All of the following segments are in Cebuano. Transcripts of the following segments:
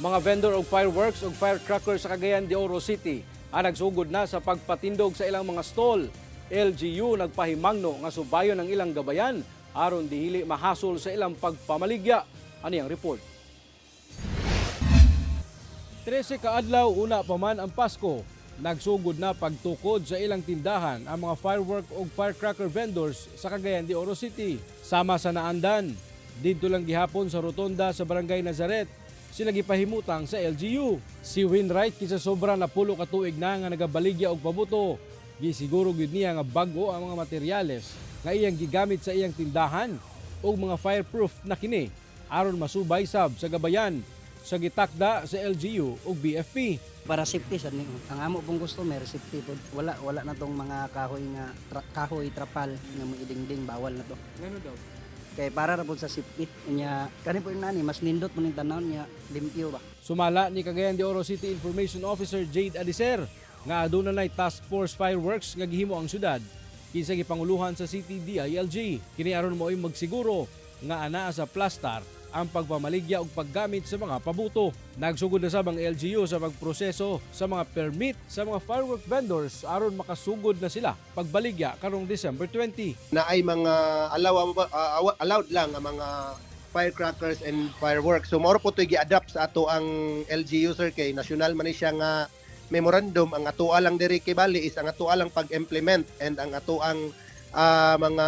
Mga vendor og fireworks ug firecrackers sa Cagayan de Oro City ang nagsugod na sa pagpatindog sa ilang mga stall. LGU nagpahimangno nga subayon ang ilang gabayan aron dihili mahasol sa ilang pagpamaligya. Ani ang report. 13 ka adlaw una pa man ang Pasko. Nagsugod na pagtukod sa ilang tindahan ang mga firework ug firecracker vendors sa Cagayan de Oro City. Sama sa naandan, didto lang gihapon sa rotonda sa Barangay Nazaret sila gipahimutang sa LGU. Si Winwright, kinsa sobra 10 ka tuig na nga nagabaligya og pabuto. Gisiguro gyud niya nga bag-o ang mga materyales nga iyang gigamit sa iyang tindahan ug mga fireproof na kini aron masubay sab sa gabayan sa gitakda sa LGU ug BFP. Para safety sad ni. Ang amo pong customer, safety pod. Wala wala na tong mga kahoy nga kahoy, trapal nga moidingding, bawal na to. Ngano daw? Kay para ra pod sa safety nya. Kani po nani, mas nindot mo ning tanan niya, limpyo ba. Sumala ni Cagayan de Oro City Information Officer Jade Adiser nga aduna nay Task Force Fireworks nga gihimo ang syudad kinsa gipanguluhan sa City DILG. Kini aron mo'y magsiguro nga anaa sa plastar ang pagpamaligya ug paggamit sa mga pabuto. Nagsugod na sab ang LGU sa pagproseso sa mga permit sa mga firework vendors aron makasugod na sila pagbaligya karong December 20. Na ay mga allowed lang ang mga firecrackers and fireworks. So mao po to'y gi-adapt sa ato ang LGU, sir, kay national man ni siya nga memorandum. Ang atoa lang diri kay bali is ang atoa lang pag-implement and ang ato ang mga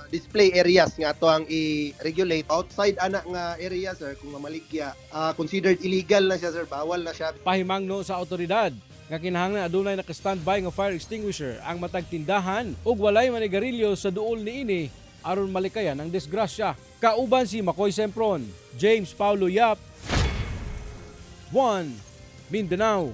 display areas nga ato ang i-regulate. Outside ana nga area, sir, kung mamaligya, considered illegal na siya, sir, bawal na siya. Pahimangno sa otoridad nga kinahanglan adunay naka-standby nga fire extinguisher ang matag tindahan ug walay manigarilyo sa duol niini aron malikayan ang disgrasya. Kauban si Makoy Sempron, James Paulo Yap, 1 Mindanao.